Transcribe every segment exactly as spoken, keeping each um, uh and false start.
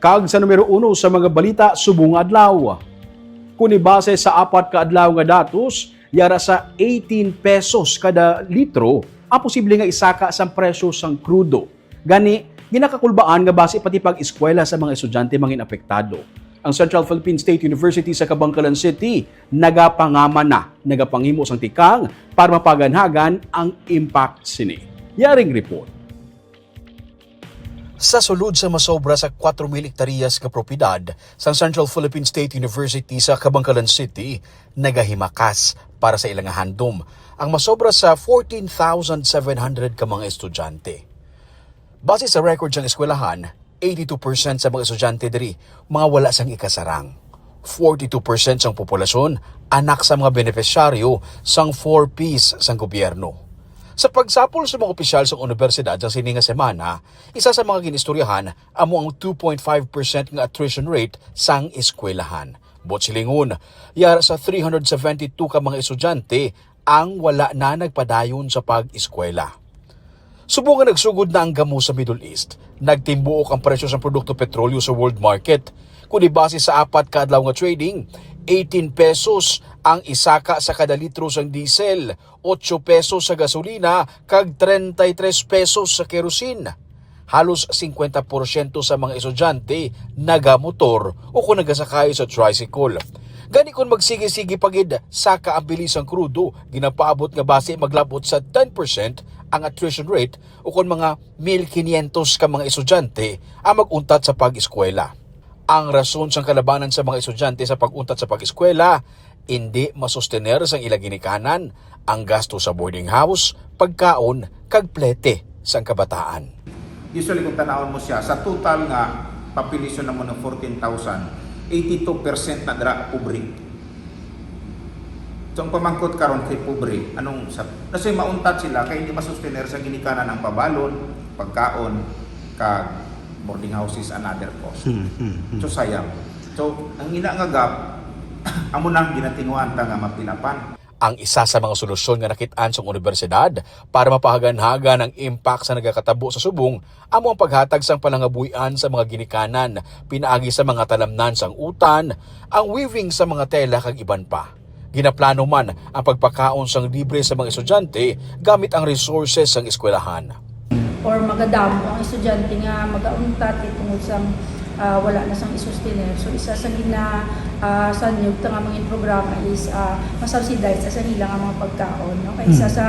Kag sa numero uno sa mga balita subong nga adlaw, kung ibase sa apat ka adlaw nga datos, yara sa eighteen pesos kada litro ang posible nga isaka sang presyo sang krudo. Gani, ginakakulbaan nga basi pati pag-eskwela sa mga estudyante mangin apektado. Ang Central Philippine State University sa Kabankalan City nagapangama na, nagapangimo sang tikang para mapaganhagan ang impact sini. Yaring report. Sa sulod sa masobra sa kwatro mil hektaryas nga propiedad sang Central Philippine State University sa Kabankalan City, nagahimakas para sa ila nga handom ang masobra sa fourteen thousand seven hundred ka mga estudyante. Base sa record sang eskwelahan, eighty-two percent sa mga estudyante diri mga wala sang ikasarang. Forty-two percent sang populasyon anak sa mga benepisyaryo sang four Ps sang gobyerno. Sa pagsapol sa mga opisyal sang unibersidad sa sini nga semana, isa sa mga ginistoryahan amo ang two point five percent nga attrition rate sang eskwelahan. Buot silingon, yara sa three hundred seventy-two ka mga estudyante ang wala na nagpadayon sa pag-eskwela. Subong nga nagsugod na ang gamo sa Middle East, nagtimbuok ang presyo sang produkto petrolyo sa world market. Kung ibase sa apat ka adlaw nga trading, eighteen pesos ang isaka sa kada litro sang diesel, ocho pesos sa gasolina, kag treinta y tres pesos sa kerosene. Halos singkwenta porsyento sa mga estudyante nagamotor o kon nagasakay sa tricycle. Gani, kon magsigi-sigi pa gid saka ang bili sang krudo, ginapaabot nga basi maglabot sa ten percent ang attrition rate o kon mga mil quinientos ka mga estudyante ang mag-untat sa pag-eskwela. Ang rason sang kalabanan sa mga estudyante sa pag-untat sa pag-eskwela, indi masustener sang ila ginikanan ang gasto sa boarding house, pagkaon, kag plete sang kabataan. Usually, kung tanawon mo siya, sa total nga population naman ng fourteen thousand, eighty-two percent na dira pobre. So, ang pamangkot karon kay pobre, anong sa, kasi mauntat sila kay hindi masustener sa ginikanan ang pabalon, pagkaon, kag boarding houses and other costs. Hmm, hmm, hmm. So, sayang. So, ang ina nga gap, amo nang ginatinguan ta nga mapilapan. Ang isa sa mga solusyon nga nakit-an sang unibersidad para mapahaganhagan ang impact sa nagakatabo sa subong amo ang paghatag sang palangabuy-an sa mga ginikanan, pinaagi sa mga talamnan sang utan, ang weaving sa mga tela kag iban pa. Ginaplano man ang pagpakaon sang libre sa mga estudyante gamit ang resources sang eskwelahan. Or magadamo ang estudyante nga magauntat kay tungod sang, ah, wala na sang isustener. So, isa sa gina, ah, sanyog ta nga mga programa is, ah, masubsidize sa ila nga mga pagkaon, no? Kay isa Hmm. sa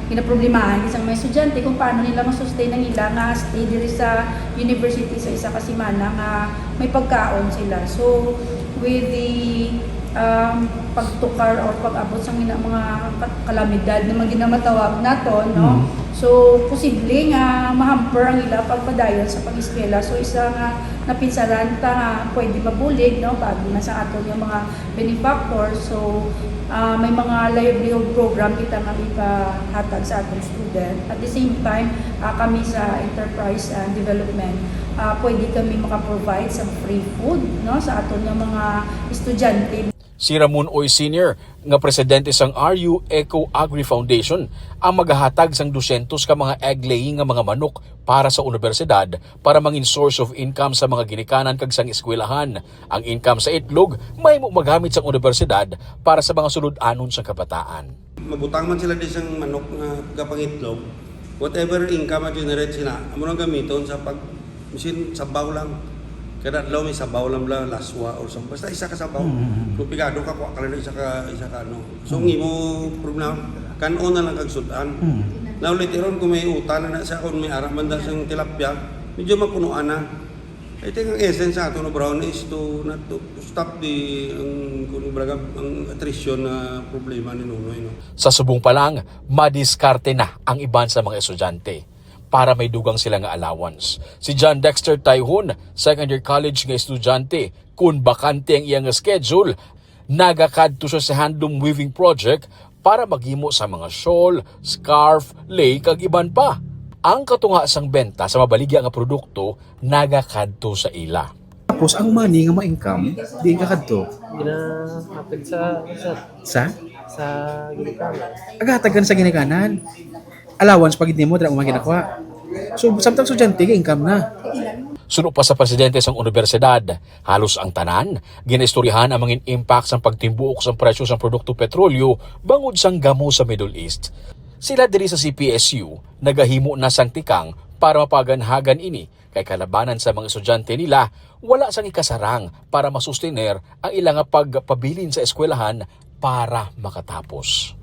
ginaproblemahan sa mga estudyante kung paano nila masustain ang ila nga stay diri sa university sa isa ka semana nga may pagkaon sila. So, with the, um, pagtukar or pag-abot sa mga, mga ka-, kalamidad na mga ginamatawag naton, no? Mm. So, posible nga mahamper ang ila pagpadayon sa pag-eskwela. So, isa nga napinsaran ta nga pwede mabulig, no? Paagi man sa aton nga mga benefactors. So, ah, may mga livelihood program kita nga ipahatag sa atong student. At the same time, ah, kami sa Enterprise and Development, ah, pwede kami makaprovide sa free food, no, sa aton nga mga estudyante. Si Ramon Uy Senior, nga presidente sang R U Eco Agri Foundation, ang magahatag sang dusyentos ka mga egg-laying nga mga manok para sa unibersidad para mangin source of income sa mga ginikanan kag sang eskwelahan. Ang income sa itlog mahimo magamit sang unibersidad para sa mga sulod-anon sang kabataan. Mabutang man sila di sang manok nga gapangitlog, whatever income ma-generate sila, amo nang gamiton sa pag Bisan sabaw lang. Kada adlaw may sabaw lang bala, laswa or something. Basta isa ka sabaw. Mm, mm, mm. Kung pigado ka, kuha ka lang isa ka, isa ka ano. So, ang imo problema, kan-on na lang kag sud-an. Mm. Now, later on, kung may utan na na siya, kung may ara man da siyang tilapia, medyo mapunuan na. I think ang essence sa ato, no, Brown, is to, not to, to stop the, ang, kung baga, ang attrition na problema ni Nonoy, no? Sa subong pa lang, madiskarte na ang iban sa mga estudyante para may dugang sila nga allowance. Si John Dexter Tayhon, second year college nga estudyante, kun bakante ang iya nga schedule, nagakadto siya sa handloom weaving project para maghimo sa mga shawl, scarf, lei, kag iban pa. Ang katunga sang benta sa mabaligya nga produkto nagakadto sa ila. Tapos ang money nga ma-income, diin ka kadto? Ginahatag sa, sa Sa? Sa ginikanan. Agahatag ka na sa ginikanan. Allowance pa gid nimo, dira mo man ginakuha. So, samtang estudyante, ga-income na. Suno pa sa presidente sang unibersidad, halos ang tanan ginaistoryahan ang mga impact sang pagtimbuok sang presyo sang produkto petrolyo bangod sang gamo sa Middle East. Sila diri sa C P S U nagahimo na sang tikang para mapaganhagan ini, kay kalabanan sa mga estudyante nila wala sang ikasarang para masustener ang ila nga pagpabilin sa eskwelahan para makatapos.